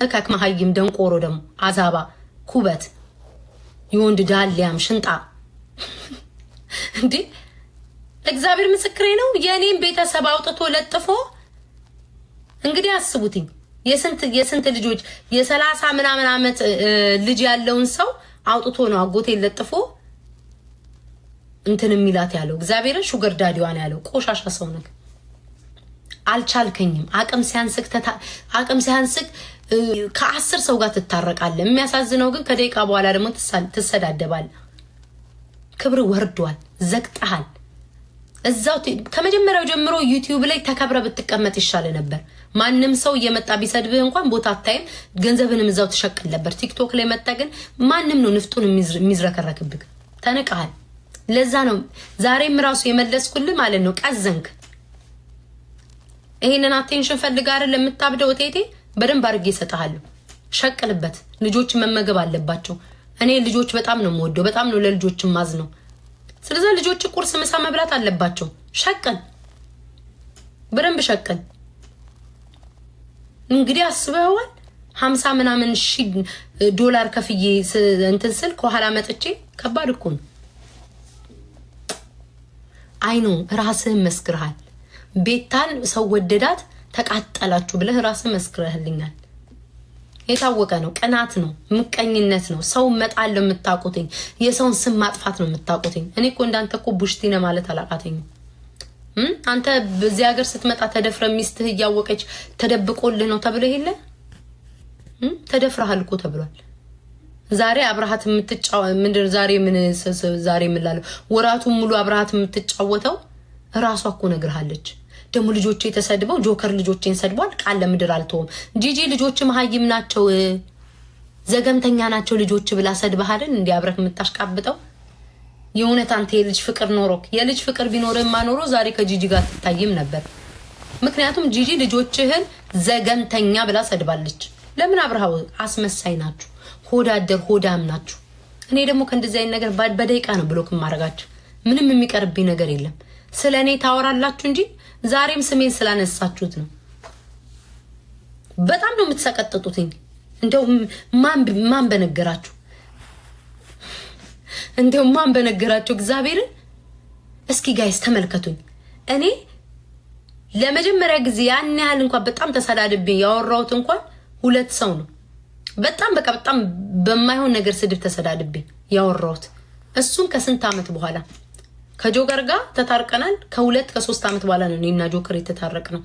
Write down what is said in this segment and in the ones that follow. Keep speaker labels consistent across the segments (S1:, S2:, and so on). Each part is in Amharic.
S1: እከክ መሀይም ደንቆሮ ደግሞ አዛባ ኩበት የወንድ ዳሊያም ሽንጣ እንዴ! እግዚአብሔር ምስክሬ ነው። የእኔም ቤተሰብ አውጥቶ ለጥፎ እንግዲህ አስቡትኝ የስንት ልጆች የ30 ምናምን ዓመት ልጅ ያለውን ሰው አውጥቶ ነው አጎቴን ለጥፎ እንትን የሚላት ያለው። እግዚአብሔርን sugar daddy ዋን ያለው ቆሻሻ ሰው ነህ። አልቻልከኝም። አቅም ሲያንስክ ከ10 ሰው ጋር ትታረቃለህ። የሚያሳዝነው ግን ከደቂቃ በኋላ ደግሞ ትሰዳደባለህ። ክብር ወርዷል። ዘግጠሃል። እዛው ከመጀመሪያው ጀምሮ ዩቲዩብ ላይ ተከብረ ብትቀመጥ ይሻል ነበር። ማንም ሰው እየመጣ ቢሰድብህ እንኳን ቦታ አታይም፣ ገንዘብንም እዛው ትሸቅል ነበር። ቲክቶክ ላይ መጣ ግን ማንም ነው ንፍጡን የሚዝረከረክብህ። ተንቀሃል። ለዛ ነው ዛሬም ራሱ የመለስኩልህ ማለት ነው። ቀዘንክ። ይሄንን attention ፈልጋ አይደል የምታብደው? ቴቴ በደንብ አድርጌ እሰጥሃለሁ። ሸቅልበት። ልጆች መመገብ አለባቸው። እኔ ልጆች በጣም ነው የምወደው፣ በጣም ነው ለልጆች ማዝነው። ስለዚህ ልጆች ቁርስ፣ ምሳ መብላት አለባቸው። ሸቅል፣ በደንብ ሸቅል። እንግዲህ አስበዋል። 50 ምናምን ሺ ዶላር ከፍዬ እንትን ስል ከኋላ መጥቼ ከባድ እኮ ነው። I know ራስህን መስክርሃል። ቤታን ሰው ወደዳት ተቃጠላችሁ ብለህ ራስህ መስክረህልኛል። የታወቀ ነው። ቅናት ነው፣ ምቀኝነት ነው። ሰው መጣል ነው የምታውቁትኝ። የሰውን ስም ማጥፋት ነው የምታውቁትኝ። እኔ እኮ እንዳንተ እኮ ቡሽቲ ነህ ማለት አላቃተኝም። አንተ በዚህ ሀገር ስትመጣ ተደፍረ ሚስትህ እያወቀች ተደብቆልህ ነው ተብሎ የለ ተደፍረሃል እኮ ተብሏል። ዛሬ አብረሃት የምትጫወ ምንድን ዛሬ ምን ዛሬ ምን ወራቱን ሙሉ አብረሃት የምትጫወተው እራሷ እኮ ነግርሃለች። ደግሞ ልጆቼ ተሰድበው ጆከር ልጆቼን ሰድቧል። ቃል ለምድር አልተውም። ጂጂ ልጆች መሀይም ናቸው፣ ዘገምተኛ ናቸው ልጆች ብላ ሰድበሃልን? እንዲ አብረህ የምታሽቃብጠው የእውነት አንተ የልጅ ፍቅር ኖሮክ የልጅ ፍቅር ቢኖርህማ ኖሮ ዛሬ ከጂጂ ጋር ትታይም ነበር። ምክንያቱም ጂጂ ልጆችህን ዘገምተኛ ብላ ሰድባለች። ለምን አብረሃው? አስመሳይ ናችሁ፣ ሆዳደር ሆዳም ናችሁ። እኔ ደግሞ ከእንደዚህ አይነት ነገር በደቂቃ ነው block የማደርጋችሁ። ምንም የሚቀርብኝ ነገር የለም። ስለ እኔ ታወራላችሁ እንጂ ዛሬም ስሜን ስላነሳችሁት ነው። በጣም ነው የምትሰቀጥጡትኝ። እንደው ማን በነገራችሁ? እንደው ማን በነገራችሁ? እግዚአብሔርን እስኪ guys ተመልከቱኝ። እኔ ለመጀመሪያ ጊዜ ያን ያህል እንኳን በጣም ተሰዳድቤ ያወራሁት እንኳን ሁለት ሰው ነው። በጣም በቃ በጣም በማይሆን ነገር ስድብ ተሰዳድቤ ያወራሁት እሱም ከስንት ዓመት በኋላ ከጆከር ጋር ተታርቀናል። ከ2 ከ3 ዓመት በኋላ ነው እኔና ጆከር የተታረቅነው።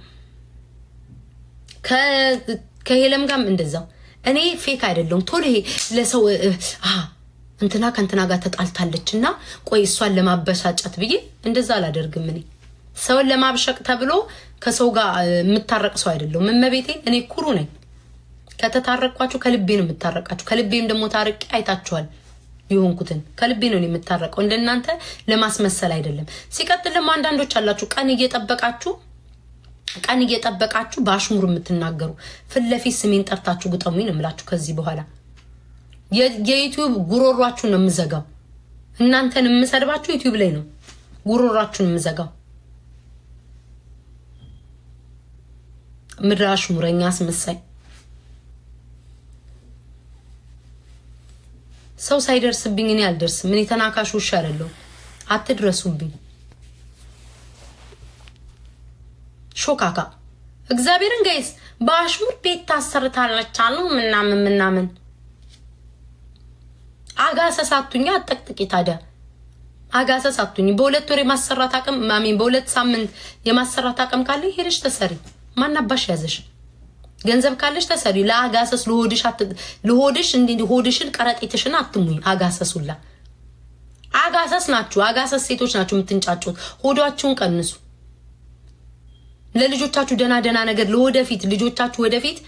S1: ከሄለም ጋርም እንደዛው። እኔ fake አይደለሁም። ቶሎ ይሄ ለሰው እንትና ከእንትና ጋር ተጣልታለች እና ቆይ እሷን ለማበሳጨት ብዬ እንደዛ አላደርግም። እኔ ሰውን ለማብሸቅ ተብሎ ከሰው ጋር የምታረቅ ሰው አይደለሁም። እመቤቴ እኔ ኩሩ ነኝ። ከተታረቅኳችሁ ከልቤ ነው የምታረቃችሁ። ከልቤም ደግሞ ታርቄ አይታችኋል የሆንኩትን ከልቤ ነው የምታረቀው። እንደናንተ ለማስመሰል አይደለም። ሲቀጥል ደግሞ አንዳንዶች አላችሁ ቀን እየጠበቃችሁ በአሽሙር የምትናገሩ ፊት ለፊት ስሜን ጠርታችሁ ግጠሙኝ ነው የምላችሁ። ከዚህ በኋላ የዩቲዩብ ጉሮሯችሁን ነው የምዘጋው። እናንተን የምሰድባችሁ ዩቲዩብ ላይ ነው ጉሮሯችሁን የምዘጋው። ምድረ አሽሙረኛ አስመሳይ ሰው ሳይደርስብኝ እኔ አልደርስም። እኔ ተናካሽ ውሻ አይደለሁም። አትድረሱብኝ። ሾካካ እግዚአብሔርን guys በአሽሙር ቤት ታሰርታለች አሉ ምናምን ምናምን። አጋሰሳቱኛ አጠቅጥቂ ታዲያ አጋሰሳቱኝ። በ2 ወር የማሰራት አቅም ማሚን በ2 ሳምንት የማሰራት አቅም ካለ ሄደሽ ተሰሪ። ማናባሽ ያዘሽ? ገንዘብ ካለሽ ተሰሪ። ለአጋሰስ ለሆድሽ እንዲ ሆድሽን ከረጢትሽን አትሙኝ። አጋሰሱላ አጋሰስ ናችሁ። አጋሰስ ሴቶች ናችሁ የምትንጫጩት። ሆዷችሁን ቀንሱ። ለልጆቻችሁ ደና ደና ነገር ለወደፊት ልጆቻችሁ ወደፊት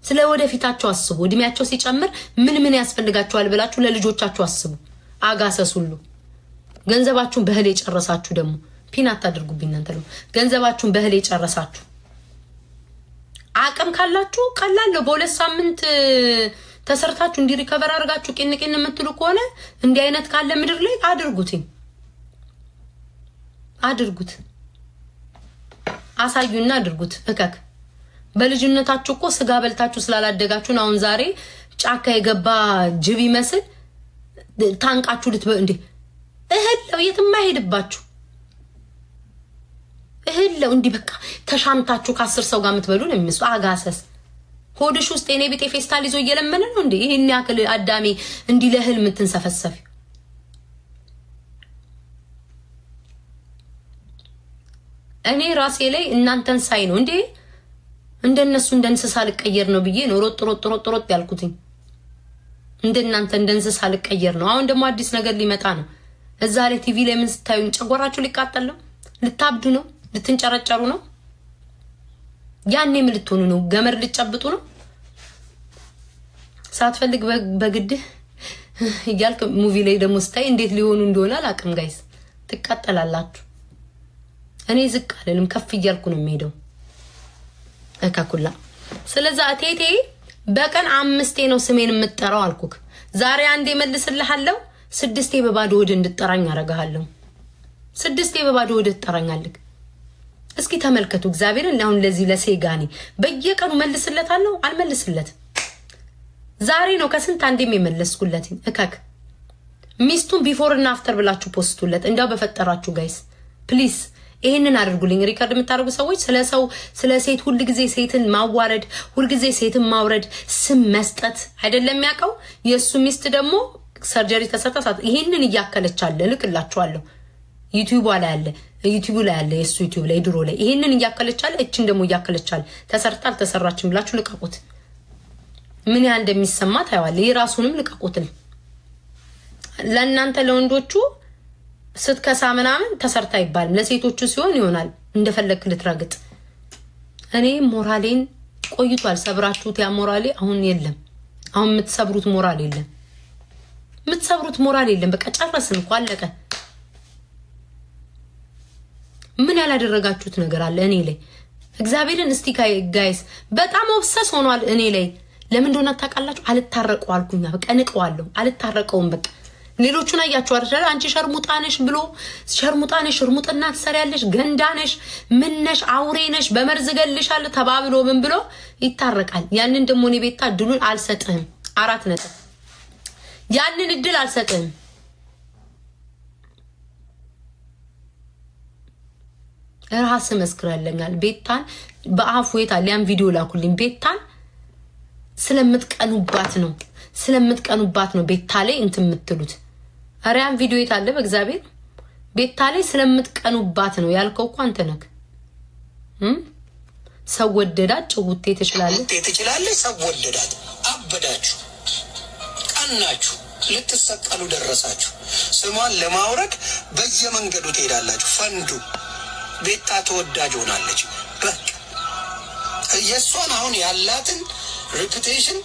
S1: ስለ ወደፊታቸው አስቡ። እድሜያቸው ሲጨምር ምን ምን ያስፈልጋቸዋል ብላችሁ ለልጆቻችሁ አስቡ። አጋሰሱሉ ገንዘባችሁን በእህል የጨረሳችሁ ደግሞ pin አታድርጉብኝ እናንተ ደግሞ ገንዘባችሁን በእህል የጨረሳችሁ አቅም ካላችሁ ቀላል ነው። በ2 ሳምንት ተሰርታችሁ እንዲ recover አድርጋችሁ ቄን ቄን የምትሉ ከሆነ እንዲህ አይነት ካለ ምድር ላይ አድርጉትኝ፣ አድርጉት፣ አሳዩና አድርጉት። እከክ በልጅነታችሁ እኮ ስጋ በልታችሁ ስላላደጋችሁን አሁን ዛሬ ጫካ የገባ ጅብ ይመስል ታንቃችሁ ልትበ እንዴ እህል ነው የትም አይሄድባችሁ። እህል ነው እንዲህ በቃ ተሻምታችሁ ከ10 ሰው ጋር የምትበሉ ነው የሚመስሉ። አጋሰስ ሆድሽ ውስጥ የኔ ቢጤ ፌስታል ይዞ እየለመነ ነው እንዴ? ይሄን ያክል አዳሜ እንዲህ ለእህል የምትንሰፈሰፊ። እኔ ራሴ ላይ እናንተን ሳይ ነው እንዴ እንደነሱ እንደ እንስሳ ልቀየር ነው ብዬ ነው ሮጥ ሮጥ ሮጥ ሮጥ ያልኩትኝ። እንደናንተ እንደ እንስሳ ልቀየር ነው። አሁን ደግሞ አዲስ ነገር ሊመጣ ነው። እዛ ላይ ቲቪ ላይ ምን ስታዩኝ ጨጓራችሁ ሊቃጠል ነው? ልታብዱ ነው? ልትንጨረጨሩ ነው? ያኔ ምን ልትሆኑ ነው? ገመድ ልትጨብጡ ነው? ሳትፈልግ በግድህ እያልክ movie ላይ ደግሞ ስታይ እንዴት ሊሆኑ እንደሆነ አላውቅም። Guys ትቃጠላላችሁ። እኔ ዝቅ አልልም፣ ከፍ እያልኩ ነው የሚሄደው። እካኩላ ስለዛ እቴቴ በቀን 5 ነው ስሜን የምጠራው አልኩክ። ዛሬ አንዴ መልስልሃለሁ፣ 6 በባዶ ሆድ እንድጠራኝ አደርግሃለሁ። 6 በባዶ ሆድ ትጠራኛለህ። እስኪ ተመልከቱ እግዚአብሔርን። አሁን ለዚህ ለሴጋኔ በየቀኑ መልስለታለሁ አልመልስለት። ዛሬ ነው ከስንት አንዴም የመለስኩለት። እካክ ሚስቱን before እና after ብላችሁ ፖስቱለት። እንዲያው በፈጠራችሁ guys please ይሄንን አድርጉልኝ። Record የምታደርጉ ሰዎች ስለ ሰው ስለ ሴት ሁልጊዜ ሴትን ማዋረድ፣ ሁልጊዜ ሴትን ማውረድ፣ ስም መስጠት አይደለም የሚያውቀው። የእሱ ሚስት ደግሞ surgery ተሰርታ ይሄንን እያከለች አለ። እልክላችኋለሁ። ዩቲዩብ ላይ አለ፣ ዩቲዩብ ላይ አለ፣ የእሱ ዩቲዩብ ላይ ድሮ ላይ ይሄንን እያከለች አለ። እችን ደግሞ እያከለች አለ። ተሰርታ አልተሰራችም ብላችሁ ልቀቁት። ምን ያህል እንደሚሰማ ታየዋለህ። የራሱንም ልቀቁትን። ለእናንተ ለወንዶቹ ስትከሳ ምናምን ተሰርታ አይባልም። ለሴቶቹ ሲሆን ይሆናል እንደፈለግክ ልትረግጥ። እኔ ሞራሌን ቆይቷል ሰብራችሁት። ያ ሞራሌ አሁን የለም። አሁን የምትሰብሩት ሞራል የለም። የምትሰብሩት ሞራል የለም። በቃ ጨረስን እኮ አለቀ። ምን ያላደረጋችሁት ነገር አለ እኔ ላይ? እግዚአብሔርን እስቲ guys በጣም obsess ሆኗል እኔ ላይ። ለምን እንደሆነ ታውቃላችሁ? አልታረቀው አልኩኛ። በቃ እንቀዋለሁ። አልታረቀውም በቃ ሌሎቹን አያችሁ አይደል? አንቺ ሸርሙጣ ነሽ ብሎ ሸርሙጣ ነሽ፣ ሸርሙጥና ትሰሪያለሽ፣ ገንዳ ነሽ፣ ምን ነሽ፣ አውሬ ነሽ፣ በመርዝ እገልሻለሁ ተባብሎ ምን ብሎ ይታረቃል። ያንን ደግሞ እኔ ቤታ እድሉን አልሰጥህም። 4 ነጥብ። ያንን እድል አልሰጥህም። ራስ መስክራለኛል። ቤታን በአፉ የታል? ያን ቪዲዮ ላኩልኝ። ቤታን ስለምትቀኑባት ነው ስለምትቀኑባት ነው ቤታ ላይ እንትን የምትሉት። ኧረ ያን ቪዲዮ የት አለ? በእግዚአብሔር ቤታ ላይ ስለምትቀኑባት ነው ያልከው እኮ አንተ ነህ። ሰው ወደዳት ጭውቴ ትችላለህ፣
S2: ትችላለህ። ሰው ወደዳት፣ አበዳችሁ፣ ቀናችሁ፣ ልትሰቀሉ ደረሳችሁ። ስሟን ለማውረድ በየመንገዱ ትሄዳላችሁ። ፈንዱ ቤታ ተወዳጅ ሆናለች። በቃ የእሷን አሁን ያላትን reputation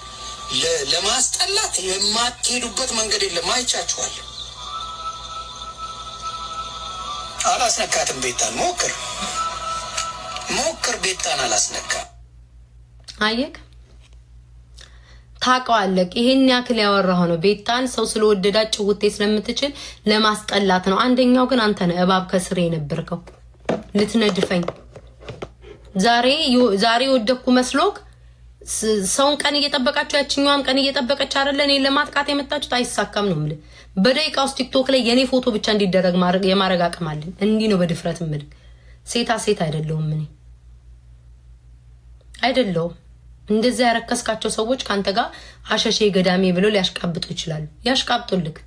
S2: ለማስጠላት የማትሄዱበት መንገድ የለም። አይቻችኋለሁ። አላስነካትም። ቤታን ሞክር ሞክር፣ ቤታን አላስነካ።
S1: አየክ ታውቀዋለህ። ይሄን ያክል ያወራኸው ነው። ቤታን ሰው ስለወደዳት ጭውቴ ስለምትችል ለማስጠላት ነው። አንደኛው ግን አንተ ነህ፣ እባብ ከስሬ የነበርከው ልትነድፈኝ። ዛሬ ዛሬ ወደኩ መስሎክ ሰውን ቀን እየጠበቃችሁ ያችኛዋም ቀን እየጠበቀች አይደለ እኔን ለማጥቃት የመጣችሁት። አይሳካም ነው የምልህ። በደቂቃ ውስጥ ቲክቶክ ላይ የኔ ፎቶ ብቻ እንዲደረግ የማድረግ አቅም አለኝ። እንዲህ ነው በድፍረት የምልህ። ሴታ ሴት አይደለሁም እኔ አይደለሁም። እንደዚያ ያረከስካቸው ሰዎች ከአንተ ጋር አሸሼ ገዳሜ ብለው ሊያሽቃብጡ ይችላሉ። ያሽቃብጡልክ።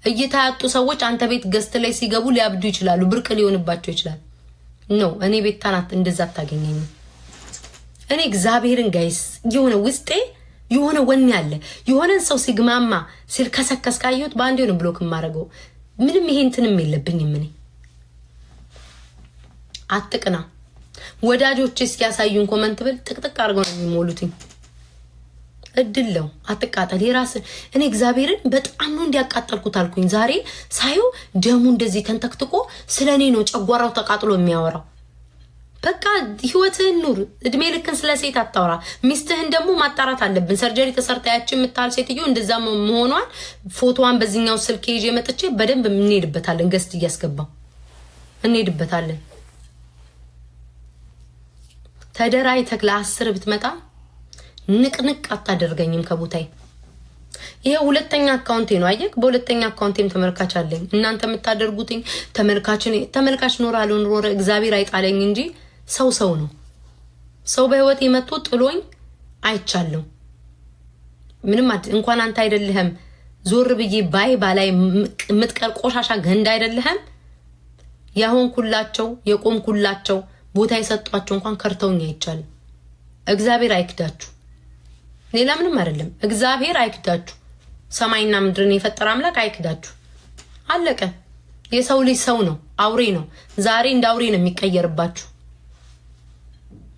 S1: እይታ ያጡ ሰዎች አንተ ቤት guest ላይ ሲገቡ ሊያብዱ ይችላሉ። ብርቅ ሊሆንባቸው ይችላል። No እኔ ቤታ ናት እንደዛ አታገኘኝም። እኔ እግዚአብሔርን guys የሆነ ውስጤ የሆነ ወኔ አለ። የሆነን ሰው ሲግማማ ሲልከሰከስ ካየሁት በአንዴ ነው block የማደርገው። ምንም ይሄ እንትንም የለብኝም እኔ። አትቅና። ወዳጆቼ እስኪያሳዩን comment ብል ጥቅጥቅ አድርገው ነው የሚሞሉትኝ። እድል ነው። አትቃጠል። የራስ እኔ እግዚአብሔርን በጣም ነው እንዲያቃጠልኩት አልኩኝ። ዛሬ ሳየው ደሙ እንደዚህ ተንተክትቆ ስለ እኔ ነው ጨጓራው ተቃጥሎ የሚያወራው። በቃ ህይወትህን ኑር። እድሜ ልክን ስለ ሴት አታውራ። ሚስትህን ደግሞ ማጣራት አለብን። Surgery ተሰርታ ያችን የምታህል ሴትዮ እንደዛ መሆኗን ፎቶዋን በዚህኛው ስልክ ይዤ መጥቼ በደንብ እንሄድበታለን። Guest እያስገባው እንሄድበታለን። ተደራጅተህ ለ10 ብትመጣ ንቅንቅ አታደርገኝም ከቦታዬ። ይሄ ሁለተኛ account ኤ ነው። አየህ፣ በሁለተኛ account ኤም ተመልካች አለኝ። እናንተ የምታደርጉትኝ ተመልካችን ተመልካች ኖረ አልኖረ እግዚአብሔር አይጣለኝ እንጂ ሰው ሰው ነው። ሰው በህይወት መጥቶ ጥሎኝ አይቻለሁ። ምንም እንኳን አንተ አይደለህም ዞር ብዬ ባይ ባላይ የምትቀር ቆሻሻ ገንዳ አይደለህም። ያሆንኩላቸው የቆምኩላቸው ቦታ የሰጧቸው እንኳን ከርተውኝ አይቻልም። እግዚአብሔር አይክዳችሁ። ሌላ ምንም አይደለም። እግዚአብሔር አይክዳችሁ። ሰማይና ምድርን የፈጠረ አምላክ አይክዳችሁ። አለቀ። የሰው ልጅ ሰው ነው፣ አውሬ ነው። ዛሬ እንደ አውሬ ነው የሚቀየርባችሁ።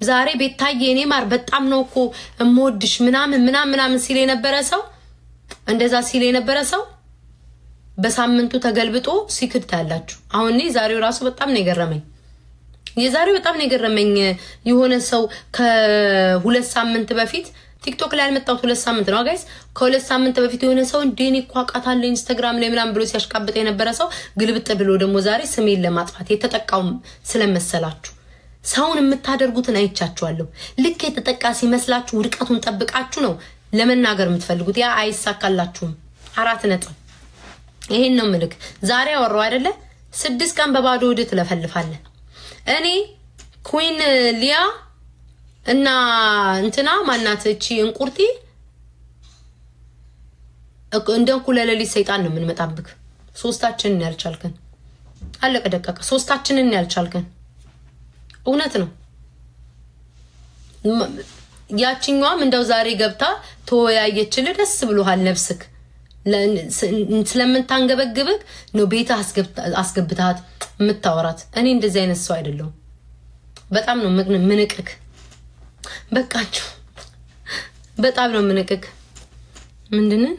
S1: ዛሬ ቤታዬ እኔ ማር በጣም ነው እኮ እምወድሽ ምናምን ምናምን ምናምን ሲል የነበረ ሰው፣ እንደዛ ሲል የነበረ ሰው በሳምንቱ ተገልብጦ ሲክድ ታያላችሁ። አሁን እኔ ዛሬው ራሱ በጣም ነው የገረመኝ። የዛሬው በጣም ነው የገረመኝ። የሆነ ሰው ከ2 ሳምንት በፊት፣ ቲክቶክ ላይ ያልመጣሁት 2 ሳምንት ነው guys። ከ2 ሳምንት በፊት የሆነ ሰው እንዴ እኔ እኮ አውቃታለሁ ኢንስታግራም ላይ ምናምን ብሎ ሲያሽቃብጥ የነበረ ሰው ግልብጥ ብሎ ደግሞ ዛሬ ስሜን ለማጥፋት የተጠቃው ስለመሰላችሁ ሰውን የምታደርጉትን አይቻችኋለሁ። ልክ የተጠቃ ሲመስላችሁ ውድቀቱን ጠብቃችሁ ነው ለመናገር የምትፈልጉት። ያ አይሳካላችሁም። 4 ነጥብ። ይሄን ነው ምልክ። ዛሬ አወራው አይደለ? 6 ቀን በባዶ ወደ ትለፈልፋለህ። እኔ Queen ሊያ እና እንትና ማናት እቺ እንቁርቲ እንደ እኩለ ሌሊት ሰይጣን ነው የምንመጣብክ። ሶስታችንን ያልቻልከን አለቀ ደቀቀ። ሶስታችንን ያልቻልከን እውነት ነው። ያችኛዋም እንደው ዛሬ ገብታ ተወያየችልህ፣ ደስ ብሎሃል። ነፍስክ ስለምታንገበግብክ ነው ቤት አስገብታት የምታወራት። እኔ እንደዚህ አይነት ሰው አይደለሁም። በጣም ነው ምንቅክ። በቃችሁ። በጣም ነው ምንቅክ። ምንድንን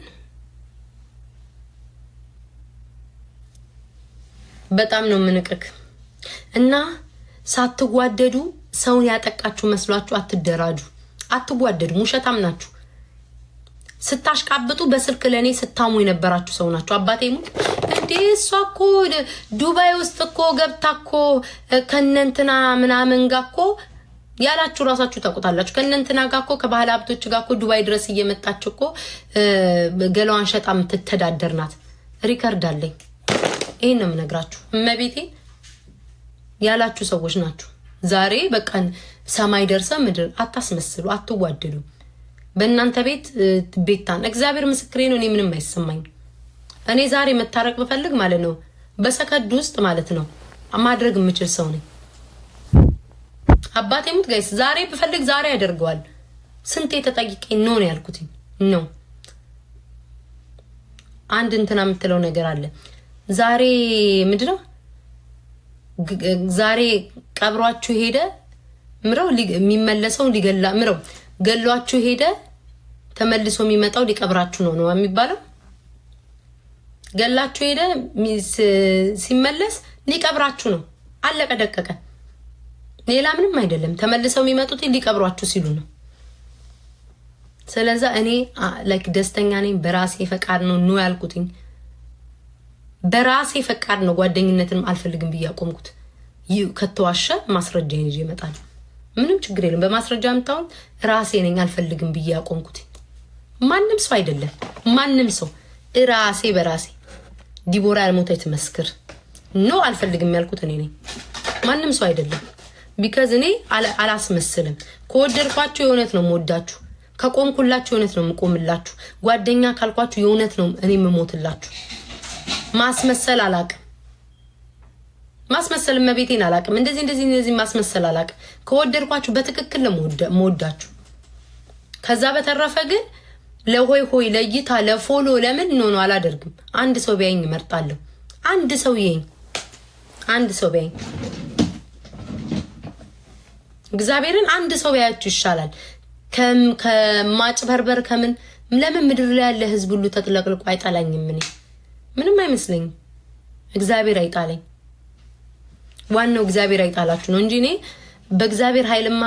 S1: በጣም ነው ምንቅክ። እና ሳትጓደዱ ሰውን ያጠቃችሁ መስሏችሁ አትደራጁ። አትጓደዱም። ውሸታም ናችሁ። ስታሽቃብጡ በስልክ ለእኔ ስታሙ የነበራችሁ ሰው ናችሁ። አባቴ ሙት እንዴ እሷ እኮ ዱባይ ውስጥ እኮ ገብታ እኮ ከነንትና ምናምን ጋ እኮ ያላችሁ ራሳችሁ ታውቁታላችሁ። ከነንትና ጋ እኮ ከባህል ሀብቶች ጋ እኮ ዱባይ ድረስ እየመጣች እኮ ገላዋን ሸጣ የምትተዳደር ናት። Record አለኝ። ይሄን ነው የምነግራችሁ። እመቤቴ ያላችሁ ሰዎች ናችሁ። ዛሬ በቃ ሰማይ ደርሰ ምድር አታስመስሉ፣ አትዋደዱ። በእናንተ ቤት ቤታን እግዚአብሔር ምስክሬ ነው። እኔ ምንም አይሰማኝ። እኔ ዛሬ መታረቅ ብፈልግ ማለት ነው በሰከንድ ውስጥ ማለት ነው ማድረግ የምችል ሰው ነኝ። አባቴ ሙት guys፣ ዛሬ ብፈልግ ዛሬ ያደርገዋል። ስንቴ ተጠይቄ no ነው ያልኩትኝ። No አንድ እንትና የምትለው ነገር አለ። ዛሬ ምንድነው? ዛሬ ቀብሯችሁ ሄደ ምረው የሚመለሰው ሊገላ ምረው ገሏችሁ ሄደ ተመልሶ የሚመጣው ሊቀብራችሁ ነው ነው የሚባለው። ገላችሁ ሄደ ሲመለስ ሊቀብራችሁ ነው። አለቀ ደቀቀ። ሌላ ምንም አይደለም። ተመልሰው የሚመጡት ሊቀብሯችሁ ሲሉ ነው። ስለዛ እኔ like ደስተኛ ነኝ። በራሴ ፈቃድ ነው no ያልኩትኝ። በራሴ ፈቃድ ነው ጓደኝነትንም አልፈልግም ብዬ ያቆምኩት። ከተዋሸ ማስረጃ ይዤ እመጣለሁ። ምንም ችግር የለም። በማስረጃ የምታውን ራሴ ነኝ አልፈልግም ብዬ ያቆምኩት። ማንም ሰው አይደለም። ማንም ሰው ራሴ በራሴ ዲቦራ ያልሞተች ትመስክር። No አልፈልግም ያልኩት እኔ ነኝ። ማንም ሰው አይደለም። Because እኔ አላስመስልም። ከወደድኳችሁ የእውነት ነው የምወዳችሁ። ከቆምኩላችሁ የእውነት ነው የምቆምላችሁ። ጓደኛ ካልኳችሁ የእውነት ነው እኔ የምሞትላችሁ። ማስመሰል አላቅም። ማስመሰል እመቤቴን አላቅም። እንደዚህ እንደዚህ እንደዚህ ማስመሰል አላቅም። ከወደድኳችሁ በትክክል ነው የምወዳችሁ። ከዛ በተረፈ ግን ለሆይ ሆይ ለእይታ ለ follow ለምን no no አላደርግም። አንድ ሰው ቢያየኝ እመርጣለሁ። አንድ ሰው ይየኝ፣ አንድ ሰው ቢያየኝ፣ እግዚአብሔርን አንድ ሰው ቢያያችሁ ይሻላል ከማጭበርበር ከምን። ለምን ምድር ላይ ያለ ህዝብ ሁሉ ተጥለቅልቆ አይጠላኝም? እኔ ምንም አይመስለኝም። እግዚአብሔር አይጣለኝ። ዋናው እግዚአብሔር አይጣላችሁ ነው እንጂ እኔ በእግዚአብሔር ኃይልማ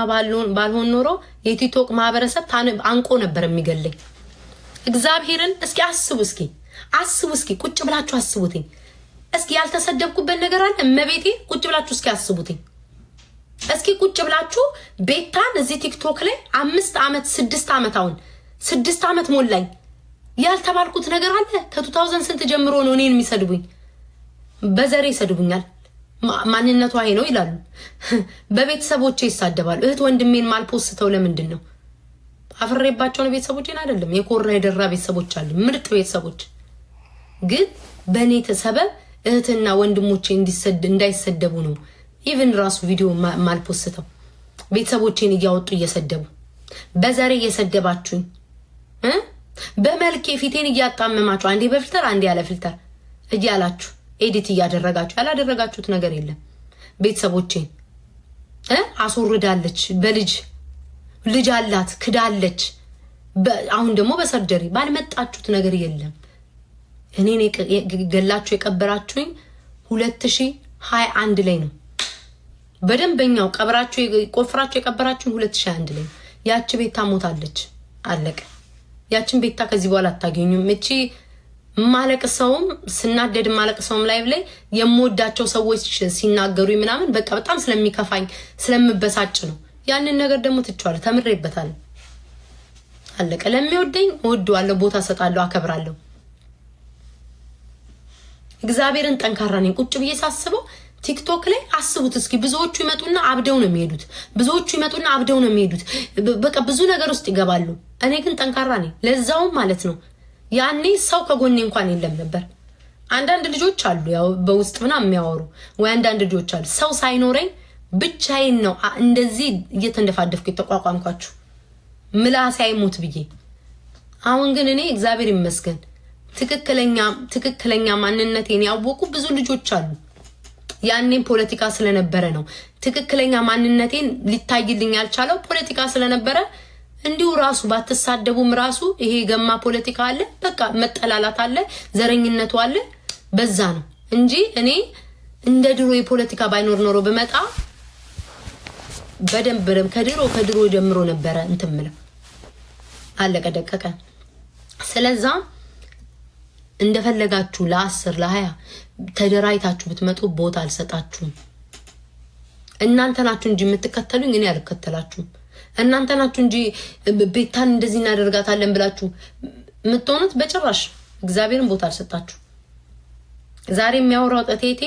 S1: ባልሆን ኖሮ የቲክቶክ ማህበረሰብ አንቆ ነበር የሚገለኝ። እግዚአብሔርን እስኪ አስቡ፣ እስኪ አስቡ፣ እስኪ ቁጭ ብላችሁ አስቡትኝ። እስኪ ያልተሰደብኩበት ነገር አለ? እመቤቴ ቁጭ ብላችሁ እስኪ አስቡትኝ። እስኪ ቁጭ ብላችሁ ቤታን እዚህ ቲክቶክ ላይ 5 ዓመት፣ 6 ዓመት፣ አሁን 6 ዓመት ሞላኝ፣ ያልተባልኩት ነገር አለ? ከ 2000 ስንት ጀምሮ ነው እኔን የሚሰድቡኝ። በዘሬ ይሰድቡኛል። ማንነቷ ይሄ ነው ይላሉ። በቤተሰቦቼ ይሳደባሉ። እህት ወንድሜን ማልፖስተው ለምንድን ነው? አፍሬባቸው ነው? ቤተሰቦቼን አይደለም። የኮራ የደራ ቤተሰቦች አሉ፣ ምርጥ ቤተሰቦች። ግን በእኔ ሰበብ እህትና ወንድሞቼ እንዳይሰደቡ ነው even ራሱ ቪዲዮ ማልፖስተው። ቤተሰቦቼን እያወጡ እየሰደቡ፣ በዘሬ እየሰደባችሁኝ፣ በመልኬ ፊቴን እያጣመማችሁ፣ አንዴ በ filter አንዴ ያለ filter እያላችሁ edit እያደረጋችሁ ያላደረጋችሁት ነገር የለም። ቤተሰቦቼን አስወርዳለች፣ በልጅ ልጅ አላት፣ ክዳለች። አሁን ደግሞ በ surgery ባልመጣችሁት ነገር የለም። እኔን ገላችሁ የቀበራችሁኝ 2021 ላይ ነው። በደንበኛው ቀብራችሁ ቆፍራችሁ የቀበራችሁኝ 2021 ላይ ነው። ያቺ ቤታ ሞታለች፣ አለቀ። ያችን ቤታ ከዚህ በኋላ አታገኙም። እቺ ማለቅሰውም ስናደድ ማለቅሰውም live ላይ የምወዳቸው ሰዎች ሲናገሩ ምናምን በቃ በጣም ስለሚከፋኝ ስለምበሳጭ ነው። ያንን ነገር ደግሞ ትቼዋለሁ፣ ተምሬበታለሁ። አለቀ። ለሚወደኝ እወደዋለሁ፣ ቦታ እሰጣለሁ፣ አከብራለሁ። እግዚአብሔርን ጠንካራ ነኝ። ቁጭ ብዬ ሳስበው ቲክቶክ ላይ አስቡት እስኪ፣ ብዙዎቹ ይመጡና አብደው ነው የሚሄዱት። ብዙዎቹ ይመጡና አብደው ነው የሚሄዱት። በቃ ብዙ ነገር ውስጥ ይገባሉ። እኔ ግን ጠንካራ ነኝ። ለዛውም ማለት ነው ያኔ ሰው ከጎኔ እንኳን የለም ነበር። አንዳንድ ልጆች አሉ ያው በውስጥ ምናምን የሚያወሩ ወይ አንዳንድ ልጆች አሉ። ሰው ሳይኖረኝ ብቻዬን ነው እንደዚህ እየተንደፋደፍኩ የተቋቋምኳችሁ ምላሴ አይሞት ብዬ። አሁን ግን እኔ እግዚአብሔር ይመስገን ትክክለኛ ትክክለኛ ማንነቴን ያወቁ ብዙ ልጆች አሉ። ያኔም ፖለቲካ ስለነበረ ነው ትክክለኛ ማንነቴን ሊታይልኝ ያልቻለው፣ ፖለቲካ ስለነበረ። እንዲሁ ራሱ ባትሳደቡም ራሱ ይሄ ገማ ፖለቲካ አለ፣ በቃ መጠላላት አለ፣ ዘረኝነቱ አለ። በዛ ነው እንጂ እኔ እንደ ድሮ የፖለቲካ ባይኖር ኖሮ ብመጣ በደንብ በደንብ ከድሮ ከድሮ ጀምሮ ነበረ እንትን ምለው። አለቀ ደቀቀ። ስለዛ እንደፈለጋችሁ ለ10 ለ20 ተደራጅታችሁ ብትመጡ ቦታ አልሰጣችሁም። እናንተ ናችሁ እንጂ የምትከተሉኝ፣ እኔ አልከተላችሁም። እናንተ ናችሁ እንጂ ቤታን እንደዚህ እናደርጋታለን ብላችሁ የምትሆኑት፣ በጭራሽ እግዚአብሔርን ቦታ አልሰጣችሁ። ዛሬ የሚያወራው ጠቴቴ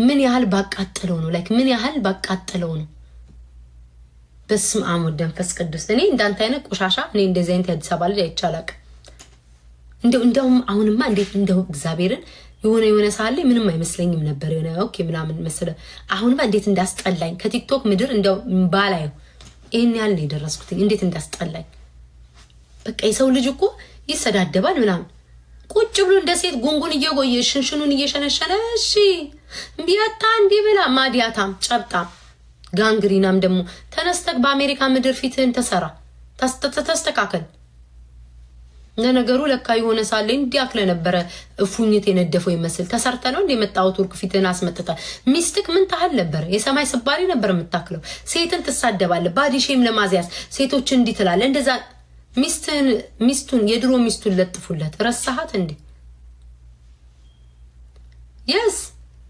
S1: ምን ያህል ባቃጠለው ነው? Like ምን ያህል ባቃጠለው ነው? በስመ አብ ወወልድ ወመንፈስ ቅዱስ። እኔ እንዳንተ አይነት ቆሻሻ፣ እኔ እንደዚህ አይነት የአዲስ አበባ ልጅ አይቼ አላቅም። እንደው እንደውም አሁንማ እንዴት እንደው እግዚአብሔርን የሆነ የሆነ ሰዓት ላይ ምንም አይመስለኝም ነበር፣ የሆነ okay ምናምን መሰለ። አሁንማ እንዴት እንዳስጠላኝ፣ ከቲክቶክ ምድር እንደው ባላየው ይህን ያህል ነው የደረስኩትኝ። እንዴት እንዳስጠላኝ። በቃ የሰው ልጅ እኮ ይሰዳደባል ምናምን፣ ቁጭ ብሎ እንደ ሴት ጉንጉን እየጎየ ሽንሽኑን እየሸነሸነ እሺ ቢያታ እንዲህ ብላ ማዲያታም ጨብጣም ጋንግሪናም ደግሞ ተነስተክ በአሜሪካ ምድር ፊትህን ተሰራ፣ ተስተካከል። ለነገሩ ለካ የሆነ ሳለ እንዲያክለ ነበረ እፉኝት የነደፈው ይመስል ተሰርተ ነው እንደ የመጣው ቱርክ ፊትህን አስመጥተ። ሚስትክ ምን ታህል ነበር? የሰማይ ስባሪ ነበር የምታክለው። ሴትን ትሳደባለህ፣ body shame ለማዝያዝ ሴቶችን እንዲህ ትላለህ። እንደዛ ሚስትህን ሚስቱን የድሮ ሚስቱን ለጥፉለት። ረሳሃት እንዴ? Yes፣